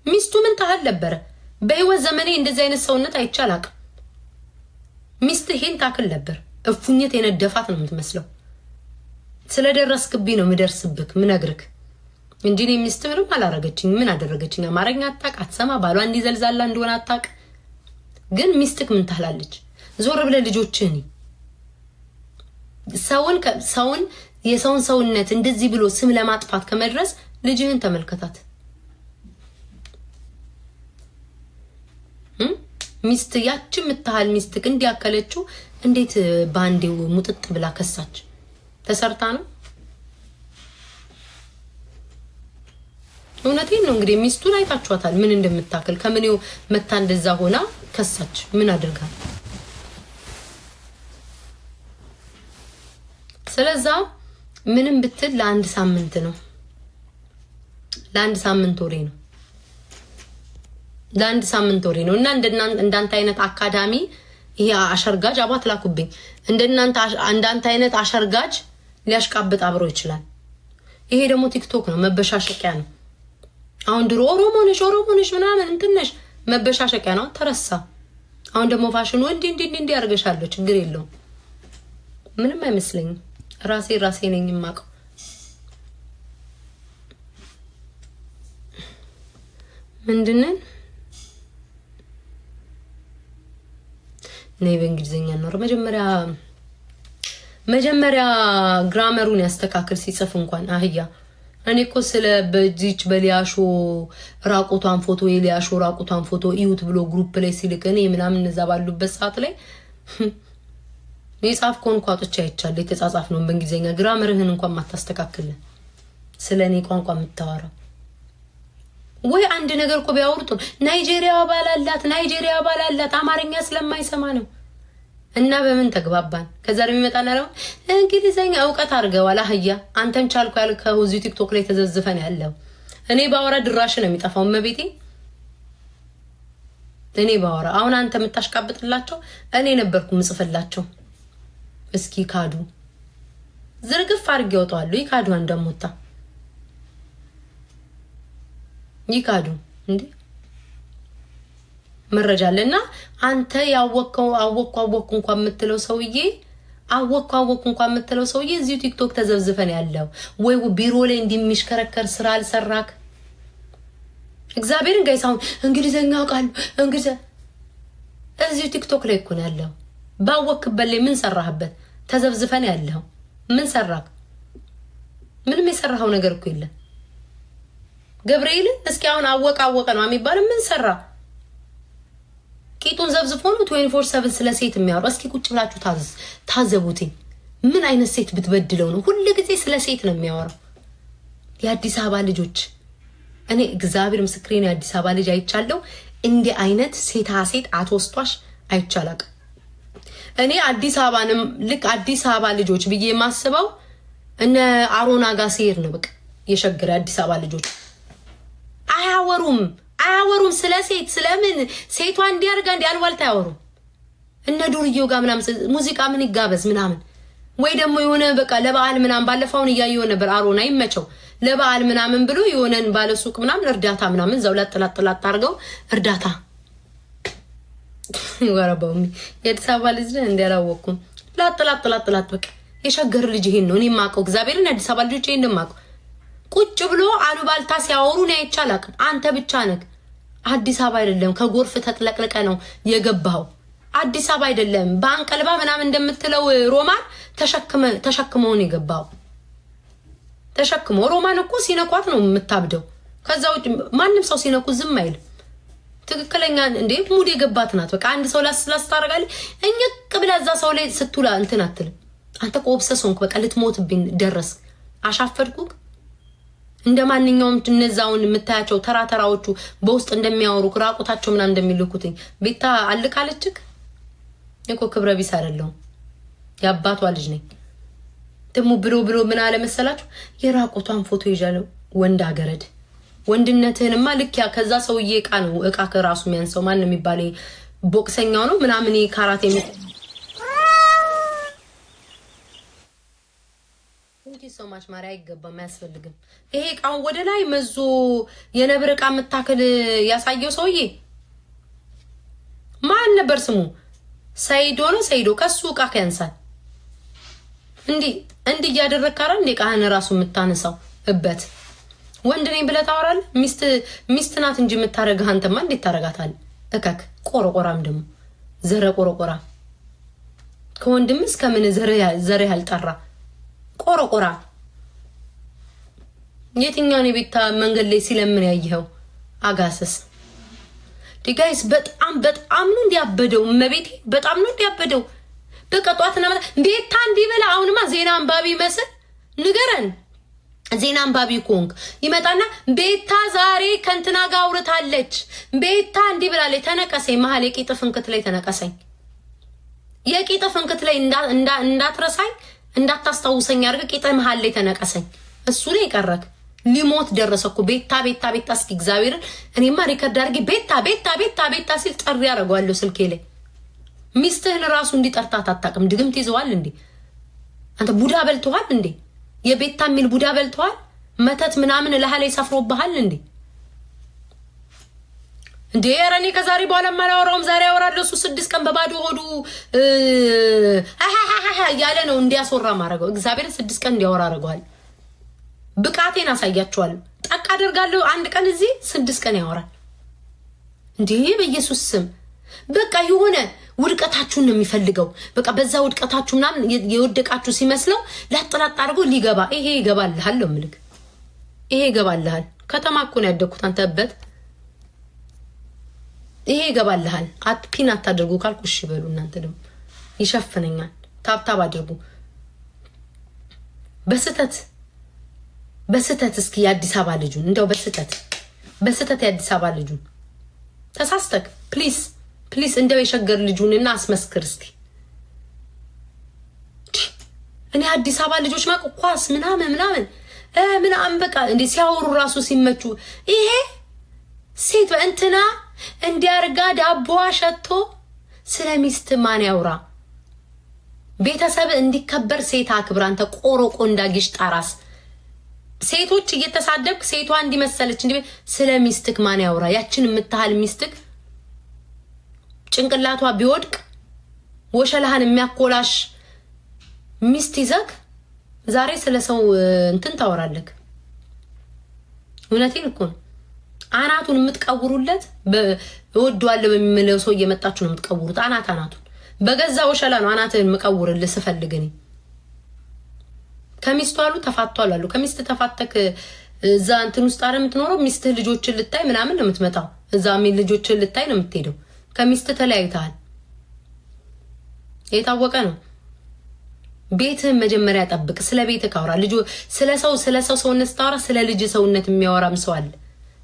S1: ሚስቱ ምን ታህል ነበረ? በህይወት ዘመኔ እንደዚህ አይነት ሰውነት አይቼ አላቅም። ሚስትህ ይሄን ታክል ነበር። እፉኝት የነደፋት ነው የምትመስለው። ስለደረስክብኝ ነው ምደርስብክ ምነግርክ እንጂ እኔ ሚስት ምንም አላረገችኝ። ምን አደረገችኝ? አማርኛ አታውቅ፣ አትሰማ፣ ባሏ እንዲዘልዛላ እንደሆነ አታውቅ። ግን ሚስትክ ምን ታህላለች? ዞር ብለህ ልጆችህን ሰውን ሰውን የሰውን ሰውነት እንደዚህ ብሎ ስም ለማጥፋት ከመድረስ ልጅህን ተመልከታት። ሚስት ያቺ የምታህል ሚስትክ እንዲያከለችው እንዴት በአንዴው ሙጥጥ ብላ ከሳች? ተሰርታ ነው። እውነቴን ነው። እንግዲህ ሚስቱን አይታችኋታል፣ ምን እንደምታክል፣ ከምኔው መታ እንደዛ ሆና ከሳች። ምን አድርጋል? ስለዛ ምንም ብትል ለአንድ ሳምንት ነው፣ ለአንድ ሳምንት ወሬ ነው፣ ለአንድ ሳምንት ወሬ ነው። እና እንዳንተ አይነት አካዳሚ ይሄ አሸርጋጅ አባት ላኩብኝ። እንዳንተ አይነት አሸርጋጅ ሊያሽቃብጥ አብሮ ይችላል። ይሄ ደግሞ ቲክቶክ ነው፣ መበሻሸቂያ ነው። አሁን ድሮ ኦሮሞ ነሽ ኦሮሞ ነሽ ምናምን እንትን ነሽ መበሻሸቂያ ነው። ተረሳ። አሁን ደግሞ ፋሽኑ እንዲህ እንዲህ እንዲህ አድርገሻለሁ። ችግር የለውም፣ ምንም አይመስለኝም። ራሴ ራሴ ነኝ የማውቀው። ምንድነን ነይ በእንግሊዝኛ ኖር። መጀመሪያ grammar ኡን ያስተካክል ሲጽፍ እንኳን አህያ። እኔ እኮ ስለ በዚች በሊያሾ ራቁቷን ፎቶ፣ የሊያሾ ራቁቷን ፎቶ እዩት ብሎ group ላይ ሲልክ እኔ ምናምን እነዛ ባሉበት ሰዓት ላይ የጻፍከውን እንኳ አውጥቼ አይቻለሁ። የተጻጻፍ ነው በእንግሊዝኛ፣ grammar ህን እንኳን ማታስተካክልን ስለ እኔ ቋንቋ የምታወራው ወይ አንድ ነገር እኮ ቢያወሩት ናይጄሪያ ባላላት፣ ናይጄሪያ ባላላት አማርኛ ስለማይሰማ ነው። እና በምን ተግባባን? ከዛ ደግሞ ይመጣና ደግሞ እንግሊዘኛ እውቀት አድርገዋል። አህያ አንተም ቻልኩ ያልከው እዚሁ ቲክቶክ ላይ ተዘዝፈን ያለው። እኔ ባወራ ድራሽ ነው የሚጠፋው። እመቤቴ እኔ ባወራ አሁን አንተ የምታሽቃብጥላቸው እኔ ነበርኩ ምጽፍላቸው። እስኪ ካዱ ዝርግፍ አድርጌ ያወጣዋለሁ። ይካዱ አንደሞታ ይካዱ እንዴ መረጃ አለና አንተ ያወቅከው አወቅኩ አወቅኩ እንኳን የምትለው ሰውዬ፣ አወቅኩ አወቅኩ እንኳን የምትለው ሰውዬ እዚሁ ቲክቶክ ተዘብዝፈን ያለው ወይ ቢሮ ላይ እንዲሚሽከረከር ስራ አልሰራክ። እግዚአብሔርን guys አሁን እንግሊዘኛ አውቃለሁ እንግሊዘ እዚሁ ቲክቶክ ላይ እኮ ነው ያለው። ባወክበት ላይ ምን ሰራህበት? ተዘብዝፈን ያለው ምን ሰራክ? ምንም የሰራኸው ነገር እኮ የለም። ገብርኤልን እስኪ አሁን አወቀ አወቀ ነው የሚባለው። ምን ሰራ? ቂጡን ዘብዝፎ ነው 24/7 ስለ ሴት የሚያወራው። እስኪ ቁጭ ብላችሁ ታዘቡትኝ። ምን አይነት ሴት ብትበድለው ነው ሁል ጊዜ ስለ ሴት ነው የሚያወራው? የአዲስ አበባ ልጆች፣ እኔ እግዚአብሔር ምስክሬን የአዲስ አበባ ልጅ አይቻለሁ። እንዲህ አይነት ሴታ ሴት አትወስቷሽ አይቻላቅ። እኔ አዲስ አበባንም ልክ አዲስ አበባ ልጆች ብዬ የማስበው እነ አሮና ጋር ሲሄድ ነው። በቃ የሸገር አዲስ አበባ ልጆች አያወሩም አያወሩም ስለ ሴት፣ ስለምን ሴቷ እንዲያርጋ እንዲ አልዋልታ አያወሩም። እነ ዱርዬው ጋር ምናምን ሙዚቃ ምን ይጋበዝ ምናምን ወይ ደግሞ የሆነ በቃ ለበዓል ምናምን ባለፈውን እያየሁ ነበር። አሮና ይመቸው ለበዓል ምናምን ብሎ የሆነን ባለሱቅ ምናምን እርዳታ ምናምን እዛው ላጥ ላጥ ላጥ አድርገው እርዳታ ወረባው የአዲስ አበባ ልጅ ነህ እንዲ አላወቅኩም። ላጥ ላጥ ላጥ ላጥ በቃ የሸገር ልጅ ይሄን ነው እኔ የማውቀው። እግዚአብሔርን የአዲስ አበባ ልጆች ይሄን ነው የማውቀው። ቁጭ ብሎ አሉባልታ ሲያወሩ እኔ አይቼ አላውቅም። አንተ ብቻ ነህ። አዲስ አበባ አይደለም ከጎርፍ ተጥለቅልቀ ነው የገባኸው። አዲስ አበባ አይደለም በአንቀልባ ምናምን እንደምትለው ሮማን ተሸክመውን የገባው ተሸክሞ። ሮማን እኮ ሲነኳት ነው የምታብደው። ከዛ ውጭ ማንም ሰው ሲነኩ ዝም አይልም። ትክክለኛ እንዴ mood የገባት ናት። በቃ አንድ ሰው ላስ ላስ ታደርጋለች። እኝቅ ብላ እዛ ሰው ላይ ስትውላ እንትን አትልም። አንተ እኮ obsess ሆንክ። በቃ ልትሞትብኝ ደረስ። አሻፈድኩክ። እንደ ማንኛውም እነዛውን የምታያቸው ተራ ተራዎቹ በውስጥ እንደሚያወሩ ራቁታቸው ምናምን እንደሚልኩትኝ ቤታ አልካለችክ እኮ ክብረ ቢስ አይደለሁም። የአባቷ ልጅ ነኝ። ደግሞ ብሎ ብሎ ምን አለ መሰላችሁ? የራቁቷን ፎቶ ይዣለሁ። ወንድ አገረድ ወንድነትህንማ ልክ ያ ከዛ ሰውዬ እቃ ነው እቃ ከራሱ የሚያንሰው ማን ነው የሚባለው? ቦክሰኛው ነው ምናምን ካራቴ። Thank you so much ማሪ። አይገባም፣ አያስፈልግም። ይሄ እቃውን ወደ ላይ መዞ የነብር እቃ የምታክል ያሳየው ሰውዬ ማን ነበር ስሙ? ሰይዶ ነው ሰይዶ። ከሱ እቃ ያንሳል። እንዲህ እንዲህ እያደረግክ አይደል እንዴ እቃህን እራሱ የምታነሳው እበት ወንድ ነኝ ብለህ ታወራለህ። ሚስት ሚስት ናት እንጂ የምታረግህ አንተማ እንዴት ታረጋታለህ? እከክ ቆረቆራም ደግሞ ዘረ ቆረቆራ ከወንድም እስከ ምን ዘር ያልጠራ ቆረቆራ። የትኛውን የቤታ መንገድ ላይ ሲለምን ያየኸው አጋሰስ guys? በጣም በጣም ነው እንዲያበደው። እመቤቴ በጣም ነው እንዲያበደው። በቃ ጧትና ማታ ቤታ እንዲበላ። አሁንማ ዜና አንባቢ መስል ንገረን። ዜና አንባቢ ኮንክ ይመጣና ቤታ ዛሬ ከእንትና ጋር አውርታለች፣ ቤታ እንዲህ ብላለች። ተነቀሰኝ፣ መሀል የቂጥ ፍንክት ላይ ተነቀሰኝ። የቂጥ ፍንክት ላይ እንዳትረሳኝ እንዳታስታውሰኝ አድርገህ ቂጥ መሀል ላይ ተነቀሰኝ። እሱ ላይ የቀረክ ሊሞት ደረሰ እኮ ቤታ ቤታ ቤታ። እስኪ እግዚአብሔርን እኔማ record አድርጌ ቤታ ቤታ ቤታ ቤታ ሲል ጥሪ አደርገዋለሁ ስልኬ ላይ። ሚስትህን ራሱ እንዲጠርታት አታውቅም። ድግምት ይዘዋል እንዴ አንተ? ቡዳ በልተዋል እንዴ? የቤታ የሚል ቡዳ በልተዋል። መተት ምናምን እልህ ላይ ሰፍሮብሃል እንዴ? እንዴ ኧረ እኔ ከዛሬ በኋላ አላወራውም። ዛሬ አወራለሁ። እሱ 6 ቀን በባዶ ሆዱ እያለ ነው እንዲያስወራ ማድረገው። እግዚአብሔርን 6 ቀን እንዲያወራ አድርገዋል። ብቃቴን አሳያችኋለሁ። ጠቅ አደርጋለሁ። አንድ ቀን እዚህ 6 ቀን ያወራል። እንዴ በኢየሱስ ስም በቃ የሆነ ውድቀታችሁን ነው የሚፈልገው። በቃ በዛ ውድቀታችሁ ምናምን የወደቃችሁ ሲመስለው ላጥላጥ አድርጎ ሊገባ፣ ይሄ ይገባልሃል ነው ምልክ፣ ይሄ ይገባልሃል። ከተማ እኮ ነው ያደግኩት አንተበት ይሄ ይገባልሃል። Pin አታድርጉ ካልኩ እሺ በሉ እናንተ ደግሞ ይሸፍነኛል። Tap tap አድርጉ። በስተት በስተት እስኪ የአዲስ አበባ ልጁን እንደው በስተት በስተት የአዲስ አበባ ልጁን ተሳስተክ please please እንደው የሸገር ልጁንና አስመስክር እስኪ። እኔ አዲስ አበባ ልጆች ማቅ ኳስ ምናምን ምናምን ምናምን በቃ እንዴ ሲያወሩ ራሱ ሲመቹ፣ ይሄ ሴት በእንትና እንዲያርጋ ዳቦዋ ሸቶ ስለ ሚስት ማን ያውራ? ቤተሰብ እንዲከበር ሴት አክብር። አንተ ቆሮቆ እንዳጊሽ ጣራስ ሴቶች እየተሳደብክ ሴቷ እንዲመሰለች እንዲ ስለ ሚስትክ ማን ያውራ? ያችን የምታህል ሚስትክ ጭንቅላቷ ቢወድቅ ወሸላህን የሚያኮላሽ ሚስት ይዘክ ዛሬ ስለ ሰው እንትን ታወራለክ። እውነቴን እኮ ነው። አናቱን የምትቀውሩለት እወደዋለሁ በሚለው ሰው እየመጣችሁ ነው የምትቀውሩት። አናት አናቱን በገዛ ወሸላ ነው አናትህን የምቀውርልህ ስፈልግ እኔ። ከሚስቱ አሉ ተፋቷል አሉ። ከሚስት ተፋተክ እዛ እንትን ውስጥ አረ የምትኖረው ሚስትህ ልጆችን ልታይ ምናምን ነው የምትመጣው። እዛ ልጆችን ልታይ ነው የምትሄደው። ከሚስት ተለያይተሃል፣ የታወቀ ነው። ቤትህን መጀመሪያ ጠብቅ። ስለ ቤትህ ካውራ ልጅ ስለ ሰው ሰውነት ስታወራ ስለ ልጅ ሰውነት የሚያወራም ሰው አለ።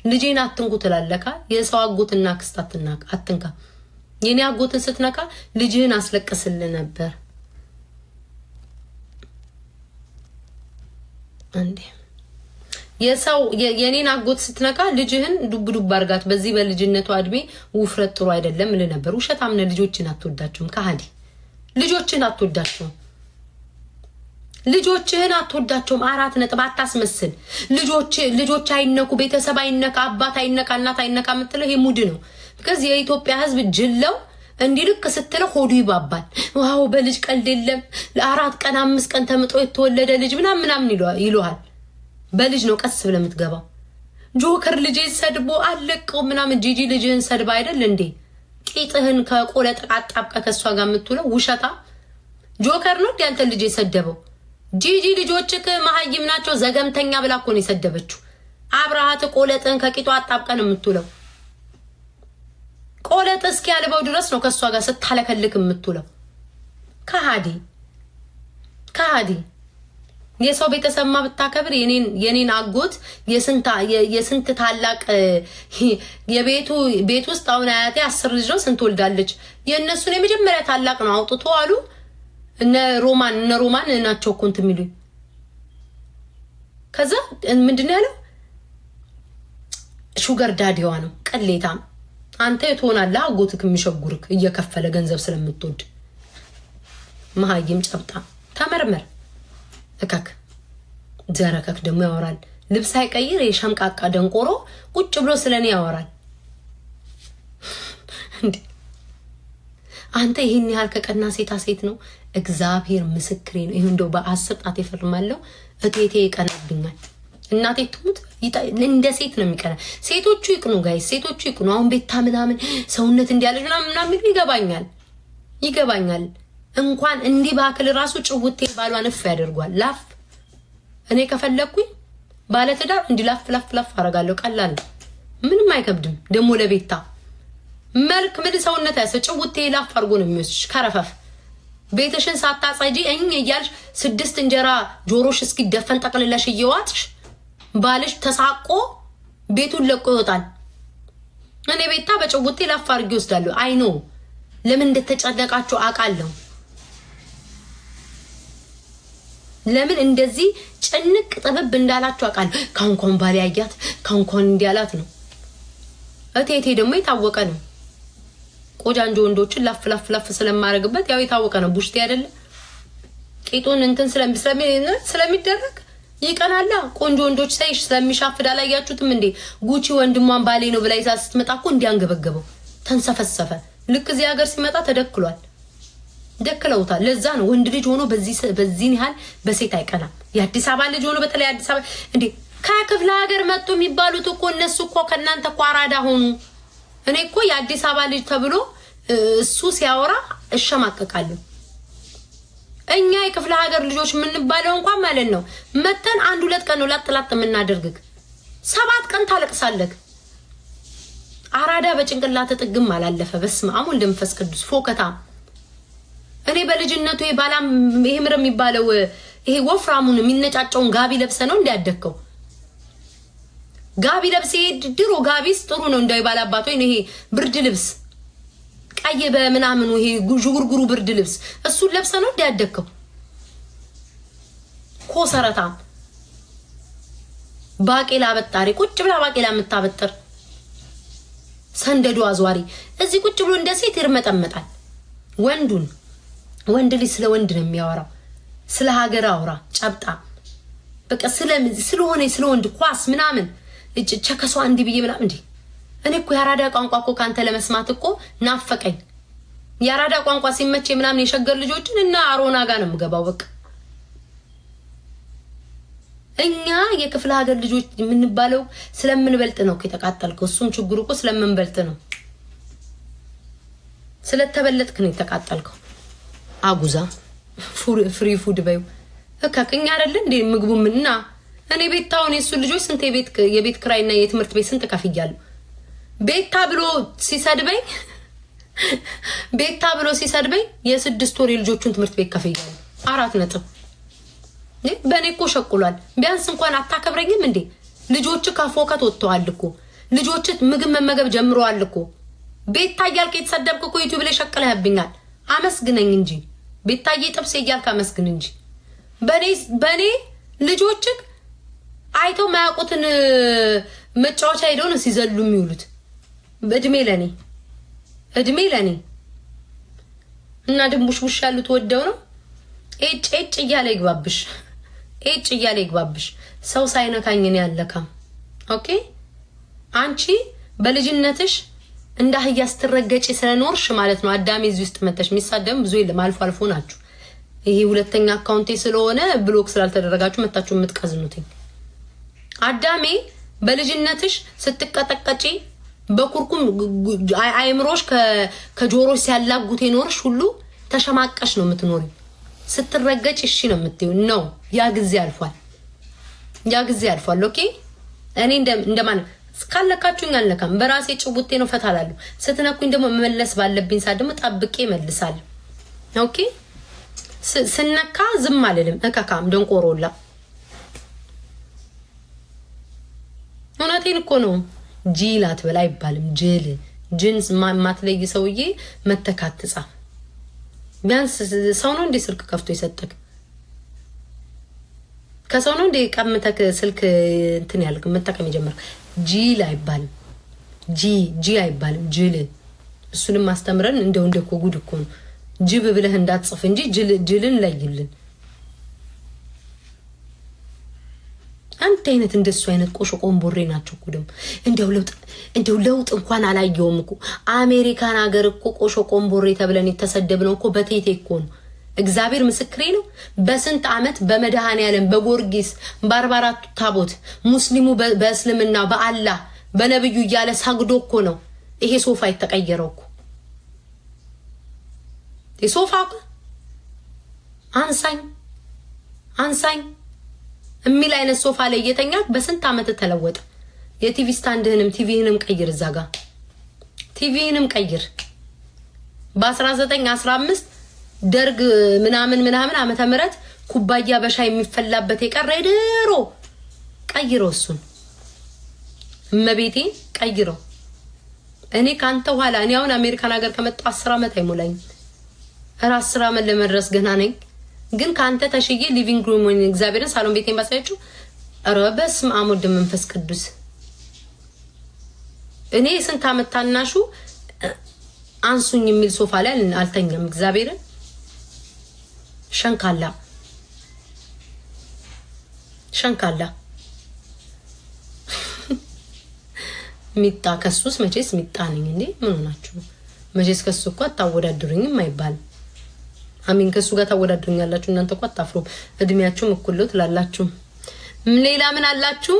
S1: ልጄን አትንኩ ትላለካ። የሰው አጎትና አክስት አትንካ። የኔ አጎትን ስትነካ ልጅህን አስለቅስልህ ነበር እንዴ? የሰው የኔን አጎት ስትነካ ልጅህን ዱብ ዱብ አርጋት። በዚህ በልጅነቷ እድሜ ውፍረት ጥሩ አይደለም ል ነበር። ውሸታም ነህ። ልጆችን አትወዳቸውም። ከሃዲ፣ ልጆችን አትወዳቸውም። ልጆችህን አትወዳቸውም። አራት ነጥብ። አታስመስል። ልጆች ልጆች አይነኩ፣ ቤተሰብ አይነካ፣ አባት አይነካ፣ እናት አይነካ የምትለው ይሄ mood ነው። ከዚህ የኢትዮጵያ ሕዝብ ጅለው እንዲህ ልክ ስትለው ሆዱ ይባባል። Wow፣ በልጅ ቀልድ የለም። ለ4 ቀን 5 ቀን ተምጦ የተወለደ ልጅ ምናምን ምናምን ይሉሃል። በልጅ ነው ቀስ ብለህ የምትገባው። ጆከር ልጄ ሰድቦ አለቀው ምናምን። ጂጂ ልጅህን ሰድባ አይደል እንዴ ቂጥህን ከቆለጥ አጣብቀህ ከእሷ ጋር የምትውለው? ውሸታ ጆከር ነው እንዲ አንተን ልጅ የሰደበው? ጂጂ ልጆችክ መሀይም ናቸው ዘገምተኛ ብላ እኮ ነው የሰደበችው። አብረሃት ቆለጥህን ከቂጧ አጣብቀን የምትውለው ቆለጥ እስኪያልበው ድረስ ነው ከእሷ ጋር ስታለከልክ የምትውለው። ከሃዲ ከሃዲ፣ የሰው ቤተሰብማ ብታከብር የኔን አጎት የስንት ታላቅ የቤቱ ቤት ውስጥ አሁን አያቴ 10 ልጅ ነው ስንት ወልዳለች። የእነሱን የመጀመሪያ ታላቅ ነው አውጥቶ አሉ እነ ሮማን ናቸው እኮ እንትን የሚሉኝ። ከዛ ምንድን ነው ያለው? Sugar daddy ዋ ነው ቅሌታም። አንተ የትሆናለህ አጎትክ የሚሸጉርክ እየከፈለ ገንዘብ ስለምትወድ መሀይም ጨብጣ ተመርመር። እከክ ዘረከክ ደግሞ ያወራል። ልብስ አይቀይር የሸምቃቃ ደንቆሮ ቁጭ ብሎ ስለኔ ያወራል። እንዴ አንተ ይህን ያህል ከቀና ሴታ ሴት ነው። እግዚአብሔር ምስክሬ ነው። ይህ እንደው በ10 ጣት ይፈርማለሁ። እቴቴ ይቀናብኛል። እናቴ ትሙት እንደ ሴት ነው የሚቀና። ሴቶቹ ይቅኑ guys፣ ሴቶቹ ይቅኑ። አሁን ቤታ ምናምን ሰውነት እንዲያለች ምናምን ምናምን ይገባኛል፣ ይገባኛል። እንኳን እንዲህ ባክል ራሱ ጭውቴ ባሏን እፍ ያደርጓል። ላፍ እኔ ከፈለግኩኝ ባለትዳር እንዲህ ላፍ ላፍ ላፍ አደርጋለሁ። ቀላል ነው፣ ምንም አይከብድም። ደግሞ ለቤታ መልክ ምን ሰውነት ያሰ ጭውቴ ላፍ አድርጎ ነው የሚወስድሽ። ከረፈፍ ቤትሽን ሳታጸጂ እኝ እያልሽ ስድስት እንጀራ ጆሮሽ እስኪደፈን ጠቅልለሽ እየዋጥሽ ባልሽ ተሳቆ ቤቱን ለቆ ይወጣል። እኔ ቤታ በጭውቴ ላፍ አድርጌ ይወስዳለሁ። I know ለምን እንደተጨነቃችሁ አውቃለሁ። ለምን እንደዚህ ጭንቅ ጥብብ እንዳላችሁ አውቃለሁ። ካሁን ባል ያያት ካሁን እንዲያላት ነው። እቴቴ ደግሞ የታወቀ ነው። ቆጃንጆ ወንዶችን ላፍ ላፍ ላፍ ስለማድረግበት ያው የታወቀ ነው። ቡሽቴ አይደለ ቂጡን እንትን ስለሚደረግ ይቀናላ። ቆንጆ ወንዶች ሳይሽ ስለሚሻፍድ አላያችሁትም እንዴ? ጉቺ ወንድሟን ባሌ ነው ብላ ይዛ ስትመጣ እኮ እንዲያንገበገበው ተንሰፈሰፈ። ልክ እዚህ ሀገር ሲመጣ ተደክሏል፣ ደክለውታል። ለዛ ነው ወንድ ልጅ ሆኖ በዚህን ያህል በሴት አይቀናም። የአዲስ አበባ ልጅ ሆኖ በተለይ አዲስ አበባ እንዴ ከክፍለ ሀገር መጡ የሚባሉት እኮ እነሱ እኮ ከእናንተ እኮ አራዳ ሆኑ። እኔ እኮ የአዲስ አበባ ልጅ ተብሎ እሱ ሲያወራ እሸማቀቃለሁ። እኛ የክፍለ ሀገር ልጆች የምንባለው እንኳን ማለት ነው መተን አንድ ሁለት ቀን ነው ላጥ ላጥ የምናደርግክ፣ 7 ቀን ታለቅሳለህ። አራዳ በጭንቅላት ጥግም አላለፈ። በስመ አብ ወወልድ ወመንፈስ ቅዱስ ፎከታ። እኔ በልጅነቱ ይሄ ባላም ይሄ ምር የሚባለው ይሄ ወፍራሙን የሚነጫጨውን ጋቢ ለብሰ ነው እንዲያደግከው። ጋቢ ለብሰ ድሮ ጋቢስ ጥሩ ነው እንዳይ ባላባት ወይ ይሄ ብርድ ልብስ ቀይ በምናምኑ ይሄ ዥጉርጉሩ ብርድ ልብስ እሱን ለብሰ ነው እንዲያደግከው። ኮሰረታ ባቄላ አበጣሪ ቁጭ ብላ ባቄላ የምታበጥር ሰንደዶ አዟሪ እዚህ ቁጭ ብሎ እንደ ሴት ይርመጠመጣል። ወንዱን ወንድ ልጅ ስለ ወንድ ነው የሚያወራው። ስለ ሀገር አውራ ጨብጣ በቃ ስለሆነ ስለ ወንድ ኳስ ምናምን ቸከሷ እንዲህ ብዬ ምናምን እንዲህ። እኔ እኮ የአራዳ ቋንቋ እኮ ከአንተ ለመስማት እኮ ናፈቀኝ። የአራዳ ቋንቋ ሲመቼ ምናምን የሸገር ልጆችን እና አሮና ጋር ነው የምገባው። በቃ እኛ የክፍለ ሀገር ልጆች የምንባለው ስለምንበልጥ ነው እኮ የተቃጠልከው። እሱም ችግሩ እኮ ስለምንበልጥ ነው። ስለተበለጥክ ነው የተቃጠልከው። አጉዛ free food በይው እካቅኛ አይደለ እንዴ ምግቡ ምንና እኔ ቤታውን የሱ ልጆች ስንት የቤት ክራይና የትምህርት ቤት ስንት ከፍያለሁ። ቤታ ብሎ ሲሰድበኝ ቤታ ብሎ ሲሰድበኝ የ6 ወር የልጆቹን ትምህርት ቤት ከፍያለሁ። 4 ነጥብ። በእኔ እኮ ሸቁሏል። ቢያንስ እንኳን አታከብረኝም እንዴ? ልጆች ከፎከት ወጥተዋል እኮ። ልጆች ምግብ መመገብ ጀምረዋል እኮ። ቤታ እያልክ የተሰደብክ እኮ ዩቲዩብ ላይ ሸቅለህብኛል። አመስግነኝ እንጂ ቤታዬ ጥብሴ እያልክ አመስግን እንጂ። በእኔ ልጆችህ አይተው ማያውቁትን መጫወቻ ሄደው ነው ሲዘሉ የሚውሉት። እድሜ ለኔ፣ እድሜ ለኔ። እና ድንቡሽቡሽ ያሉት ወደው ነው። ኤጭ ኤጭ እያለ ይግባብሽ፣ ኤጭ እያለ ይግባብሽ። ሰው ሳይነካኝ እኔ አልነካም። Okay፣ አንቺ በልጅነትሽ እንደ አህያ ስትረገጪ ስለኖርሽ ማለት ነው። አዳሜ እዚህ ውስጥ መተሽ የሚሳደብም ብዙ የለም፣ አልፎ አልፎ ናችሁ። ይሄ ሁለተኛ account ኤ ስለሆነ block ስላልተደረጋችሁ መታችሁ የምትቀዝኑትኝ። አዳሜ በልጅነትሽ ስትቀጠቀጪ በኩርኩም አይምሮሽ ከጆሮሽ ሲያላጉት የኖርሽ ሁሉ ተሸማቀሽ ነው የምትኖሪ። ስትረገጭ እሺ ነው የምትይው። ነው ያ ጊዜ አልፏል። ያ ጊዜ አልፏል። Okay፣ እኔ እንደማን እስካለካችሁኝ አልነካም። በራሴ ጭቡቴ ነው ፈታ እላለሁ። ስትነኩኝ ደግሞ መመለስ ባለብኝ ሰዓት ደግሞ ጠብቄ እመልሳለሁ። Okay፣ ስነካ ዝም አልልም። እከካም ደንቆሮላ እውነቴን እኮ ነው። ጂል አትበል አይባልም። ጅል ጅንስ ማትለይ ሰውዬ መተካት ትጻፍ። ቢያንስ ሰው ነው እንዴ ስልክ ከፍቶ የሰጠክ? ከሰው ነው እንዴ ቀምተክ ስልክ እንትን ያልክ መጠቀም የጀመርክ? ጂል አይባልም። ጂ ጂ አይባልም። ጅል እሱንም አስተምረን እንደው እንደ እኮ ጉድ እኮ ነው። ጅብ ብለህ እንዳትጽፍ እንጂ ጅልን ለይልን። አንድ አይነት እንደሱ አይነት ቆሾ ቆንቦሬ ናቸው እኮ ደግሞ። እንደው ለውጥ እንደው ለውጥ እንኳን አላየውም እኮ። አሜሪካን ሀገር እኮ ቆሾ ቆንቦሬ ተብለን የተሰደብነው እኮ በቴቴ እኮ ነው። እግዚአብሔር ምስክሬ ነው። በስንት ዓመት በመድኃኔዓለም በጎርጊስ በ44ቱ ታቦት ሙስሊሙ በእስልምና በአላህ በነብዩ እያለ ሰግዶ እኮ ነው ይሄ ሶፋ የተቀየረው እኮ። የሶፋ አንሳኝ አንሳኝ የሚል አይነት ሶፋ ላይ እየተኛ በስንት ዓመት ተለወጠ። የ TV stand ህንም TV ህንም ቀይር፣ እዛ ጋ ቲቪህንም ቀይር። በ1915 ደርግ ምናምን ምናምን ዓመተ ምህረት ኩባያ በሻይ የሚፈላበት የቀረ የድሮ ቀይረው፣ እሱን እመቤቴ ቀይረው። እኔ ካንተ ኋላ እኔ አሁን አሜሪካን ሀገር ከመጣሁ 10 ዓመት አይሞላኝም። ኧረ 10 ዓመት ለመድረስ ገና ነኝ። ግን ከአንተ ተሽዬ living room ወይ እግዚአብሔርን ሳሎን ቤቴን ባሳያችሁ፣ ኧረ በስመ አብ ወወልድ መንፈስ ቅዱስ። እኔ የስንት ዓመት ታናሹ አንሱኝ የሚል ሶፋ ላይ አልተኛም። እግዚአብሔርን ሸንካላ ሸንካላ ሚጣ ከሱስ መቼስ ሚጣ ነኝ እንዴ? ምን ሆናችሁ ነው? መቼስ ከሱ እኮ አታወዳድሩኝም አይባልም። አሚን ከሱ ጋር ታወዳድሩኛላችሁ እናንተ እኮ አታፍሩም። እድሜያችሁም እኩል ነው ትላላችሁ። ሌላ ምን አላችሁ?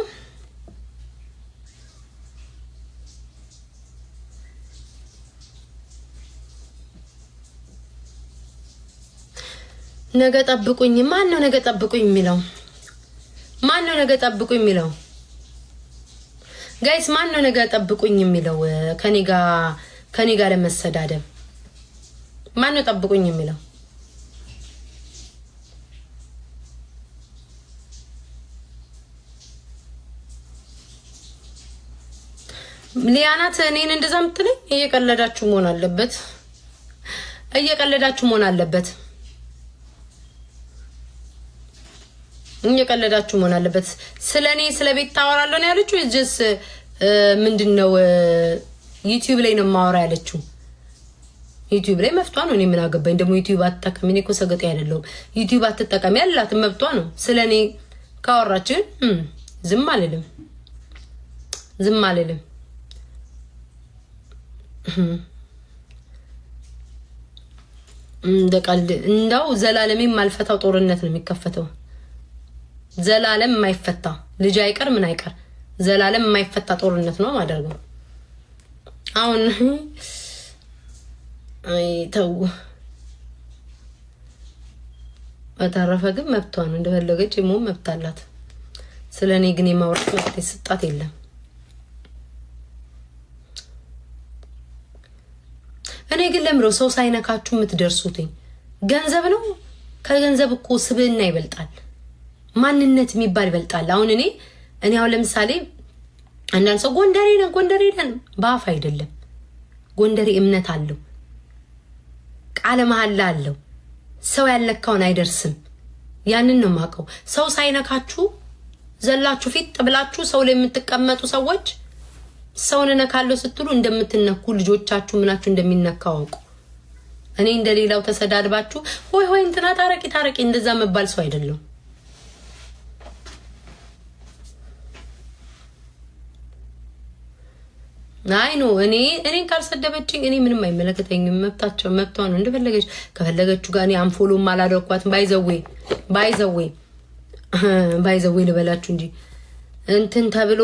S1: ነገ ጠብቁኝ። ማን ነው ነገ ጠብቁኝ የሚለው? ማን ነው ነገ ጠብቁኝ የሚለው? Guys ማን ነው ነገ ጠብቁኝ የሚለው? ከኔ ጋር ለመሰዳደብ ማን ነው ጠብቁኝ የሚለው? ሊያናት እኔን እንደዛ የምትለኝ? እየቀለዳችሁ መሆን አለበት። እየቀለዳችሁ መሆን አለበት። እየቀለዳችሁ መሆን አለበት። ስለ እኔ ስለ ቤት ታወራለሁ ነው ያለችው። Just ምንድን ነው YouTube ላይ ነው የማወራ ያለችው። YouTube ላይ መብቷ ነው። እኔ ምን አገባኝ ደግሞ YouTube አትጠቀሚ። እኔ እኮ ሰገጤ አይደለሁም። YouTube አትጠቀሚ ያላትም መብቷ ነው። ስለ እኔ ካወራችን ዝም አልልም፣ ዝም አልልም። እንደ ቀልድ እንዳው ዘላለም የማልፈታው ጦርነት ነው የሚከፈተው። ዘላለም የማይፈታ ልጅ አይቀር ምን አይቀር ዘላለም የማይፈታ ጦርነት ነው ማደርገው። አሁን አይ ተው። በተረፈ ግን መብቷ ነው፣ እንደፈለገች የመሆን መብት አላት። ስለ እኔ ግን የማውራት መብት የሰጣት የለም። እኔ ግን ለምሮ ሰው ሳይነካችሁ የምትደርሱትኝ ገንዘብ ነው። ከገንዘብ እኮ ስብዕና ይበልጣል፣ ማንነት የሚባል ይበልጣል። አሁን እኔ አሁን ለምሳሌ አንዳንድ ሰው ጎንደሬ ነን ጎንደሬ ነን በአፍ አይደለም። ጎንደሬ እምነት አለው፣ ቃለ መሐላ አለው። ሰው ያለካውን አይደርስም። ያንን ነው የማውቀው። ሰው ሳይነካችሁ ዘላችሁ ፊት ብላችሁ ሰው ላይ የምትቀመጡ ሰዎች ሰውን እነካለሁ ስትሉ እንደምትነኩ ልጆቻችሁ ምናችሁ እንደሚነካ አውቁ። እኔ እንደሌላው ተሰዳድባችሁ ሆይ ሆይ እንትና ታረቂ ታረቂ እንደዛ መባል ሰው አይደለም። አይ no እኔን ካልሰደበችኝ እኔ ምንም አይመለከተኝም። መብታቸው መብቷ ነው። እንደፈለገች ከፈለገችው ጋር እኔ unfollow ም አላደረኳትም። By the way by the way by the way ልበላችሁ እንጂ እንትን ተብሎ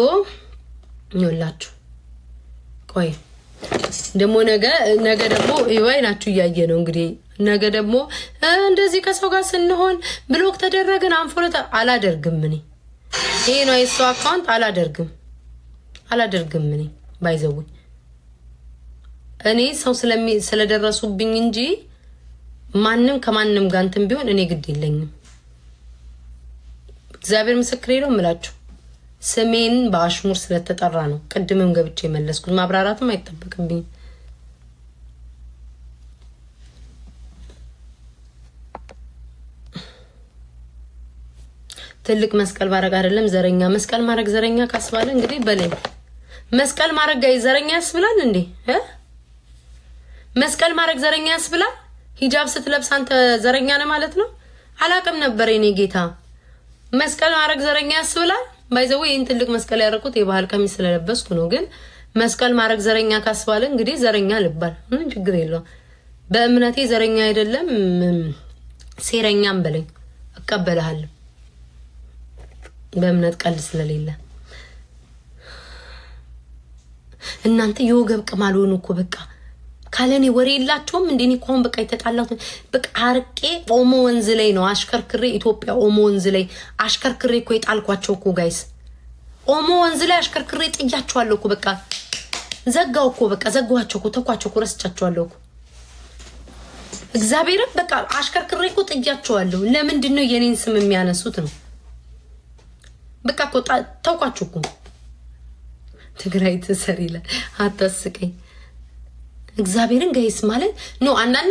S1: ይኸውላችሁ። ቆይ ደግሞ ነገ ነገ ደግሞ ይዋይ ናችሁ እያየ ነው እንግዲህ። ነገ ደግሞ እንደዚህ ከሰው ጋር ስንሆን block ተደረግን unfollow አላደርግም እኔ። ይሄ ነው የእሷ account። አላደርግም አላደርግም እኔ። By the way እኔ ሰው ስለደረሱብኝ እንጂ ማንም ከማንም ጋር እንትን ቢሆን እኔ ግድ የለኝም። እግዚአብሔር ምስክሬ ነው የምላችሁ። ስሜን በአሽሙር ስለተጠራ ነው ቅድምም ገብቼ የመለስኩት። ማብራራትም አይጠበቅብኝም። ትልቅ መስቀል ማድረግ አይደለም ዘረኛ። መስቀል ማድረግ ዘረኛ ካስባለ እንግዲህ በለኝ። መስቀል ማድረግ ጋር ዘረኛ ያስብላል እንዴ? መስቀል ማድረግ ዘረኛ ያስብላል? ሂጃብ ስትለብስ አንተ ዘረኛ ነህ ማለት ነው? አላቅም ነበር የኔ ጌታ። መስቀል ማድረግ ዘረኛ ያስብላል? By the way ይህን ትልቅ መስቀል ያደረኩት የባህል ቀሚስ ስለለበስኩ ነው። ግን መስቀል ማድረግ ዘረኛ ካስባለ እንግዲህ ዘረኛ ልባል፣ ምንም ችግር የለውም። በእምነቴ ዘረኛ አይደለም ሴረኛም በለኝ እቀበልሃለሁ። በእምነት ቀልድ ስለሌለ እናንተ የወገብ ቅማል ሆኑ እኮ በቃ ካለኔ ወሬ የላቸውም። እንዴ እኔ እኮ አሁን በቃ የተጣላሁት በቃ አርቄ ኦሞ ወንዝ ላይ ነው አሽከርክሬ፣ ኢትዮጵያ ኦሞ ወንዝ ላይ አሽከርክሬ እኮ የጣልኳቸው እኮ guys፣ ኦሞ ወንዝ ላይ አሽከርክሬ ጥያቸዋለሁ እኮ በቃ ዘጋው እኮ በቃ ዘጋኋቸው እኮ ተኳቸው እኮ ረስቻቸዋለሁ እኮ እግዚአብሔርም በቃ አሽከርክሬ እኮ ጥያቸዋለሁ። ለምንድን ነው የኔን ስም የሚያነሱት ነው? በቃ እኮ ታውቋችሁ እኮ። ትግራይ ትሰር ይላል። አታስቀኝ። እግዚአብሔርን guys ማለት no አንዳንዴ